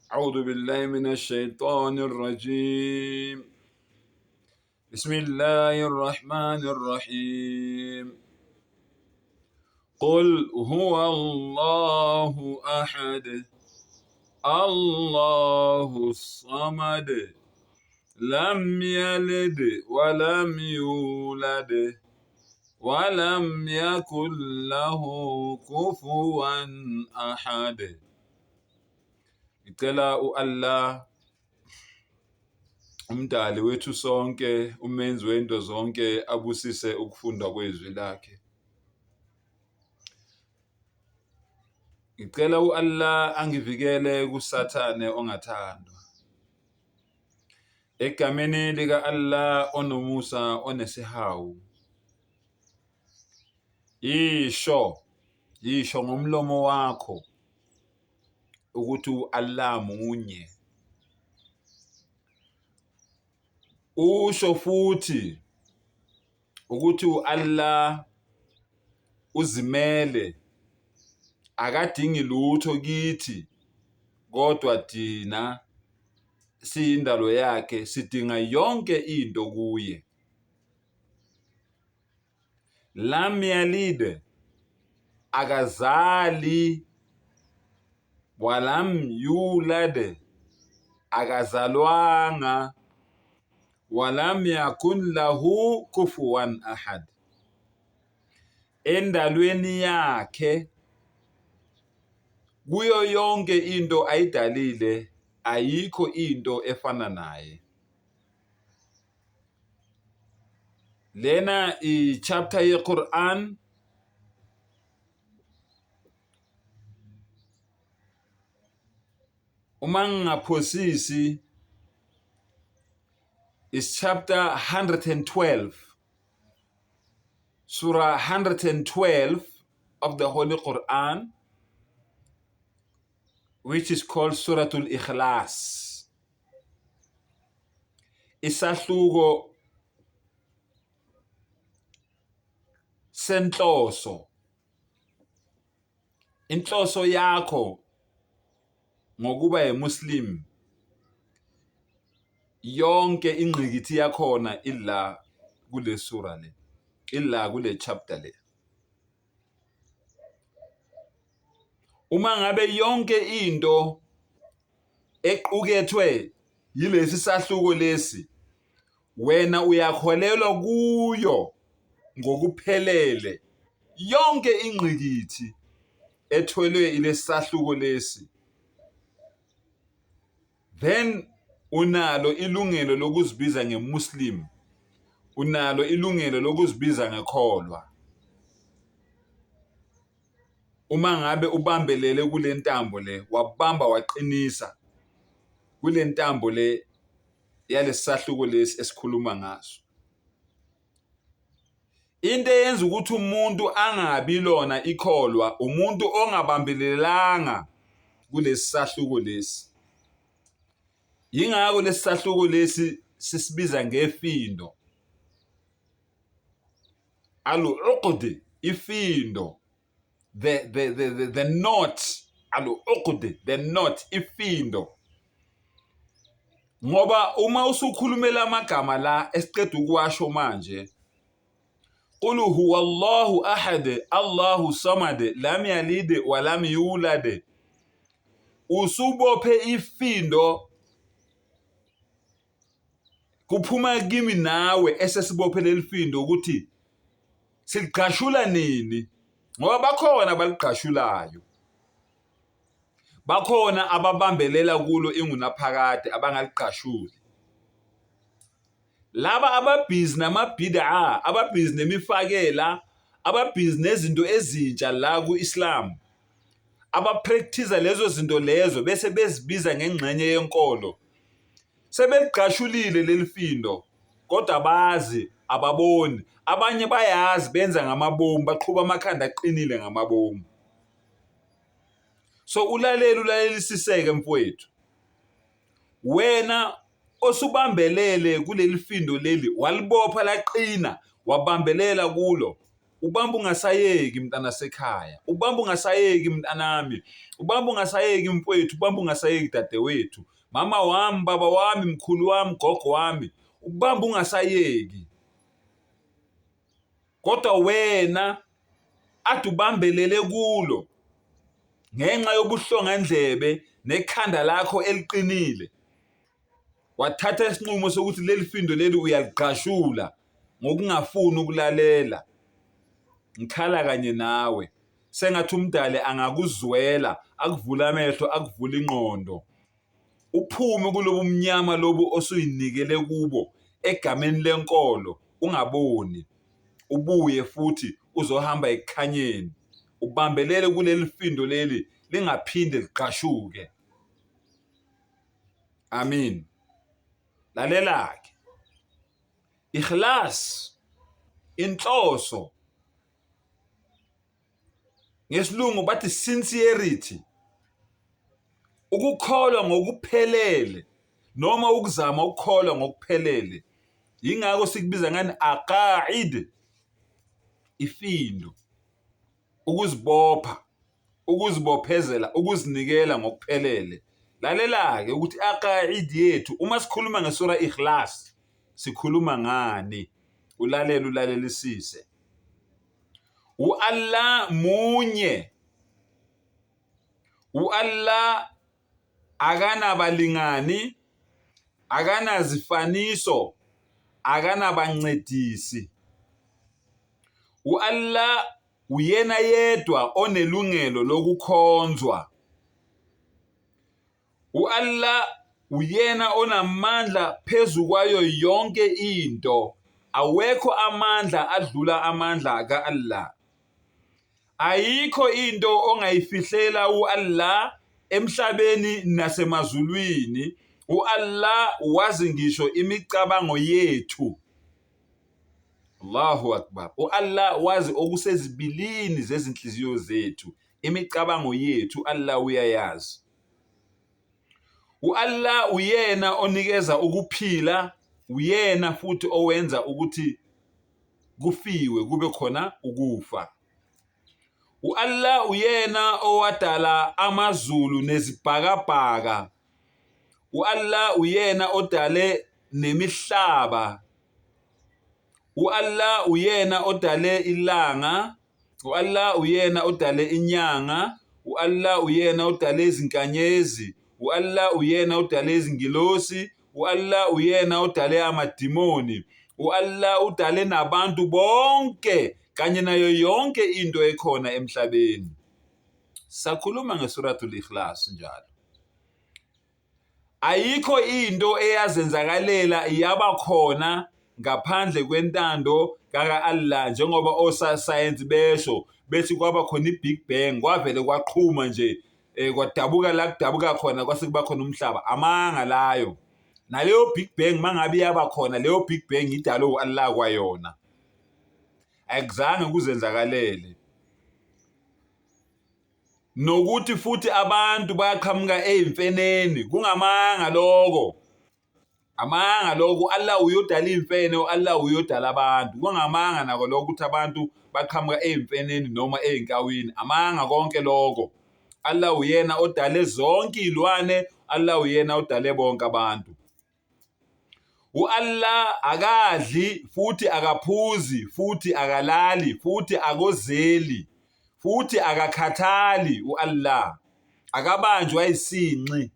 أعوذ بالله من الشيطان الرجيم بسم الله الرحمن الرحيم قل هو الله أحد الله الصمد لم يلد ولم يولد ولم يكن له كفوا أحد. Ngicela u-Allah umdali wethu sonke umenzi wento zonke abusise ukufundwa kwezwi lakhe. Ngicela u-Allah angivikele kuSathane ongathandwa. Egameni lika-Allah onomusa onesihawu. Yisho, yisho ngomlomo wakho ukuthi u-Allah munye. Usho futhi ukuthi u-Allah uzimele akadingi lutho kithi kodwa thina siyindalo yakhe sidinga yonke into kuye. Lam yalid, akazali, walam yulad, akazalwanga, walam yakun lahu kufuwan ahad. Endalweni yakhe kuyo yonke into ayidalile ayikho into efana naye. Lena i-chapter ye-Quran uma ngingaphosisi is chapter 112 surah 112 of the Holy Quran which is called Suratul Ikhlas. Isahluko senhloso, inhloso yakho ngokuba yimuslim yonke ingqikithi yakhona ila kule sura le, ila kule chapter le. Uma ngabe yonke into equkethwe yilesi sahluko lesi wena uyakholelwa kuyo ngokuphelele yonke ingqikithi ethwelwe ilesi sahluko lesi, then unalo ilungelo lokuzibiza ngeMuslim, unalo ilungelo lokuzibiza ngekholwa. Uma ngabe ubambelele kule ntambo le, wabamba waqinisa kule ntambo le yalesahluko lesi esikhuluma ngaso. Into eyenza ukuthi umuntu angabi lona ikholwa umuntu ongabambelelanga kulesi sahluko lesi. Yingakho lesi sahluko lesi sisibiza ngefindo. Al-uqd, ifindo. The knot, al-uqd, the knot, ifindo. Ngoba uma usukhulumela amagama la esiqeda ukuwasho manje, qul huwa Allahu ahad, Allahu samad, lam yalid wa lam yulad, usubophe ifindo kuphuma kimi nawe esesibophe leli findo ukuthi siligqashula nini, ngoba bakhona abaligqashulayo, bakhona ababambelela kulo ingunaphakade abangaligqashuli. Laba ababhizi namabhid'a, ababhizi nemifakela, ababhizi nezinto ezintsha la ku-Islam, abapractice lezo zinto lezo bese bezibiza ngengxenye yenkolo, sebeligqashulile leli findo kodwa abazi, ababoni. Abanye bayazi, benza ngamabomu, baqhuba amakhanda aqinile ngamabomu. So ulalele, ulalelisiseke mfowethu. Wena osubambelele kuleli findo leli, walibopha laqina, wabambelela kulo. Ubamba ungasayeki mntana sekhaya, ubamba ungasayeki mntanami, ubamba ungasayeki mfowethu, ubamba ungasayeki dadewethu, mama wami, baba wami, mkhulu wami, gogo wami, ubamba ungasayeki. Kodwa wena ade ubambelele kulo ngenxa yobuhlongandlebe nekhanda lakho eliqinile. Wathatha isinqumo sokuthi leli findo leli uyaligqashula ngokungafuni ukulalela. Ngikhala kanye nawe. Sengathi umdali angakuzwela, akuvule amehlo, akuvule ingqondo. Uphume kulobu mnyama lobu osuyinikele kubo egameni lenkolo ungaboni. Ubuye futhi uzohamba ekukhanyeni. Ubambelele kuleli findo leli lingaphinde ligqashuke. Amin. Lalela-ke. Ikhlas, inhloso. Ngesilungu bathi sincerity. Ukukholwa ngokuphelele noma ukuzama ukukholwa ngokuphelele. Yingakho sikubiza ngani aqaid, ifindo. Ukuzibopha, ukuzibophezela, ukuzinikela ngokuphelele. Lalela-ke ukuthi aqaid yethu uma sikhuluma ngesura Ikhlas sikhuluma ngani? Ulalele ulalelisise. U-Allah munye. U-Allah akanabalingani, akanazifaniso, akanabancedisi. U-Allah uyena yedwa onelungelo lokukhonzwa. U-Allah uyena onamandla phezu kwayo yonke into. Awekho amandla adlula amandla ka-Allah. Ayikho into ongayifihlela u-Allah emhlabeni nasemazulwini. U-Allah wazi ngisho imicabango yethu. Allahu Akbar. U-Allah wazi okusezibilini zezinhliziyo zethu, imicabango yethu Allah uyayazi. U-Allah uyena onikeza ukuphila, uyena futhi owenza ukuthi kufiwe kube khona ukufa. U-Allah uyena owadala amazulu nezibhakabhaka. U-Allah uyena odale nemihlaba. U-Allah uyena odale ilanga. U-Allah uyena odale inyanga. U-Allah uyena odale izinkanyezi. U-Allah uyena odale izingilosi. U-Allah uyena odale amadimoni. U-Allah udale nabantu bonke kanye nayo yonke into ekhona emhlabeni. Sakhuluma ngeSuratul Ikhlas njalo. Ayikho into eyazenzakalela yaba khona ngaphandle kwentando kaka-Allah njengoba osayensi besho bethi kwaba khona i-Big Bang kwavele kwaqhuma nje um kwadabuka la kudabuka khona kwase kuba khona umhlaba. Amanga layo. Naleyo Big Bang mangabe iyaba khona leyo Big Bang idalwe u-Allah kwayona. Akuzange kuzenzakalele. Nokuthi futhi abantu bayaqhamuka ey'mfeneni kungamanga loko. Amanga lokho u-Allah uyodala iy'mfene u-Allah uyodala abantu. Kungamanga nako lokho ukuthi abantu baqhamuka ey'mfeneni noma ey'nkawini. Amanga konke lokho. Allah uyena odale zonke iy'lwane, Allah uyena odale bonke abantu. U-Allah akadli futhi akaphuzi futhi akalali futhi akozeli futhi akakhathali u-Allah akabanjwa isinxi.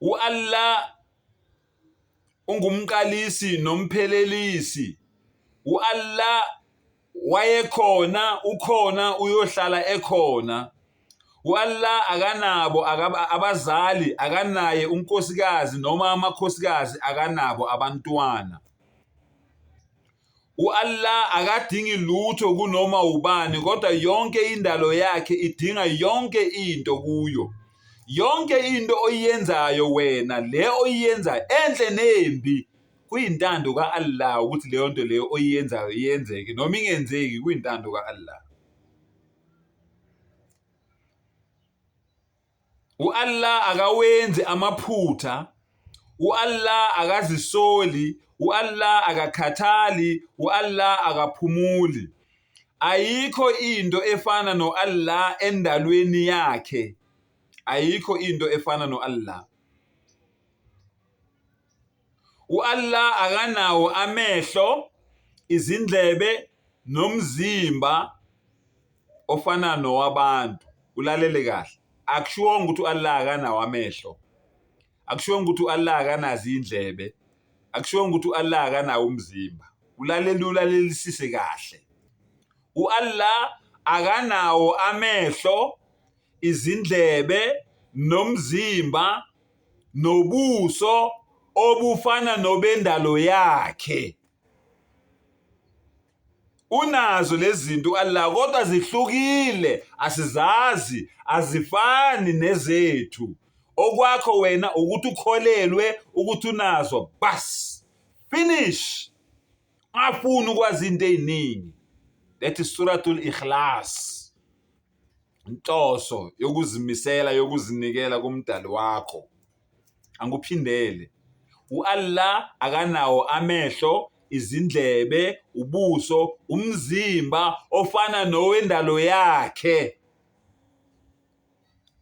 U-Allah ungumqalisi nomphelelisi. U-Allah wayekhona, ukhona, uyohlala ekhona. U-Allah akanabo abazali, akanaye unkosikazi noma amakhosikazi, akanabo abantwana. U-Allah akadingi lutho kunoma ubani kodwa yonke indalo yakhe idinga yonke into kuyo. Yonke into oyiyenzayo wena le oyiyenzayo enhle nembi kuyintando ka-Allah ukuthi leyo nto leyo oyiyenzayo iyenzeke noma ingenzeki kuyintando ka-Allah. U-Allah akawenzi amaphutha. U-Allah akazisoli, u-Allah akakhathali, u-Allah akaphumuli. Ayikho into efana no-Allah endalweni yakhe. Ayikho into efana no-Allah. U-Allah akanawo amehlo, izindlebe nomzimba ofana nowabantu. Ulalele kahle. Akushiwongo ukuthi u-Allah akanawo amehlo. Akushiwongo ukuthi u-Allah akanazo iy'ndlebe. Akushiwongo ukuthi u-Allah akanawo umzimba. Ulalele ulalelisise kahle. U-Allah akanawo amehlo, izindlebe nomzimba nobuso obufana nobendalo yakhe. Unazo lezi zinto Allah kodwa zihlukile, asizazi, azifani nezethu. Okwakho wena ukuthi ukholelwe ukuthi unazo bas finish. Ungafuni ukwazi into eziningi. That is Suratul Ikhlas. Inhloso yokuzimisela yokuzinikela kumdali wakho. Angikuphindele. U-Allah akanawo amehlo, izindlebe, ubuso, umzimba ofana nowendalo yakhe.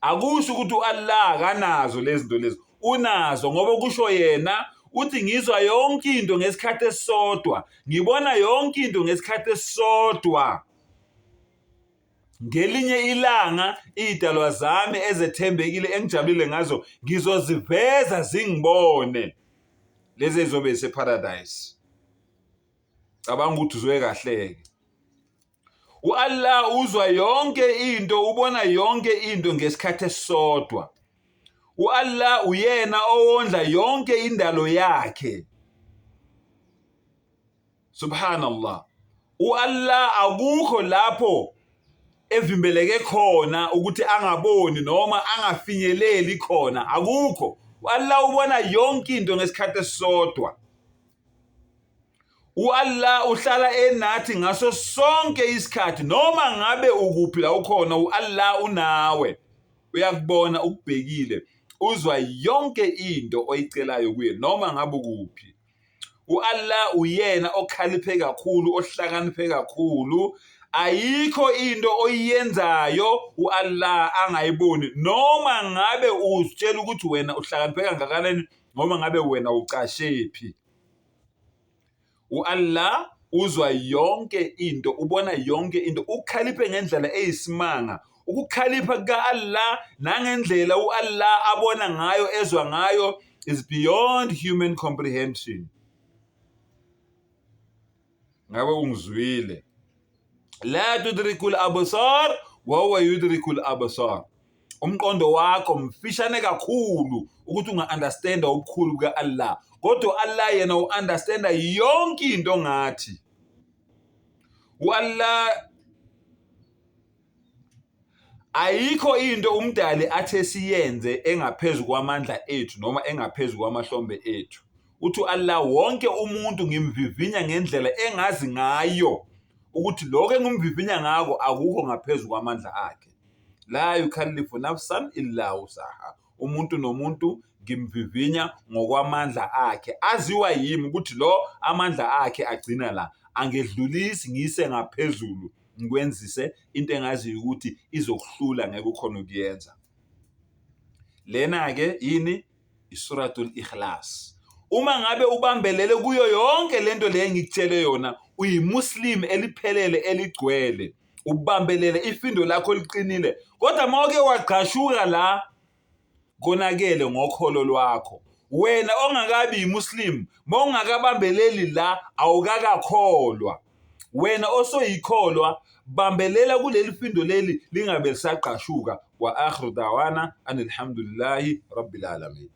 Akusho ukuthi u-Allah akanazo lezi zinto lezi, unazo ngoba kusho yena uthi ngizwa yonke into ngesikhathi esisodwa, ngibona yonke into ngesikhathi esisodwa. Ngelinye ilanga iy'dalwa zami ezethembekile engijabulile ngazo ngizoziveza zingibone lezi ezizobe ziseparadise. Cabanga ukuthi uzwe kahle-ke. U-Allah uzwa yonke into, ubona yonke into ngesikhathi esisodwa. U-Allah uyena owondla yonke indalo yakhe. Subhanallah. U-Allah akukho lapho evimbeleke khona ukuthi angaboni noma angafinyeleli khona, akukho. U-Allah ubona yonke into ngesikhathi esisodwa. U-Allah uhlala enathi ngaso sonke isikhathi noma ngabe ukuphi la ukhona u-Allah unawe uyakubona ukubhekile uzwa yonke into oyicelayo kuye noma ngabe ukuphi. U-Allah uyena okhaliphe kakhulu, ohlakaniphe kakhulu. Ayikho into oyiyenzayo u-Allah angayiboni noma ngabe uzitshela ukuthi wena uhlakaniphe kangakanani noma ngabe wena ucashephi. U-Allah uzwa yonke into, ubona yonke into, ukhaliphe ngendlela eyisimanga. Ukukhalipha kuka-Allah nangendlela u-Allah abona ngayo, ezwa ngayo is beyond human comprehension. Ngabe ungizwile? La tudrikul absar wa huwa yudrikul absar. Umqondo wakho mfishane kakhulu ukuthi unga-understanda ubukhulu buka-Allah, kodwa u-Allah yena u-understanda yonke into ngathi. U-Allah ayikho into umdali athe siyenze engaphezu kwamandla ethu noma engaphezu kwamahlombe ethu. Uthi u-Allah wonke umuntu ngimvivinya ngendlela engazi ngayo ukuthi lokho engimvivinya ngako akukho ngaphezu kwamandla akhe. La yukallifu nafsan illa wusaha. Umuntu nomuntu ngimvivinya ngokwamandla akhe aziwa yimi ukuthi lo amandla akhe agcina la, angedlulisi ngiyise ngaphezulu ngikwenzise into engaziyo ukuthi izokuhlula ngeke ukhona ukuyenza. Lena-ke yini? Isuratul Ikhlas. Uma ngabe ubambelele kuyo yonke lento le engikutshele yona, uyimuslim eliphelele eligcwele, ubambelele ifindo lakho liqinile. Kodwa uma uke wagqashuka la, konakele ngokholo lwakho. Wena ongakabi yimuslim, uma ungakabambeleli la, awukakakholwa. Wena osoyikholwa, bambelela kuleli findo leli lingabe lisagqashuka. Wa akhiru dawana anilhamdulillahi rabbil alamin.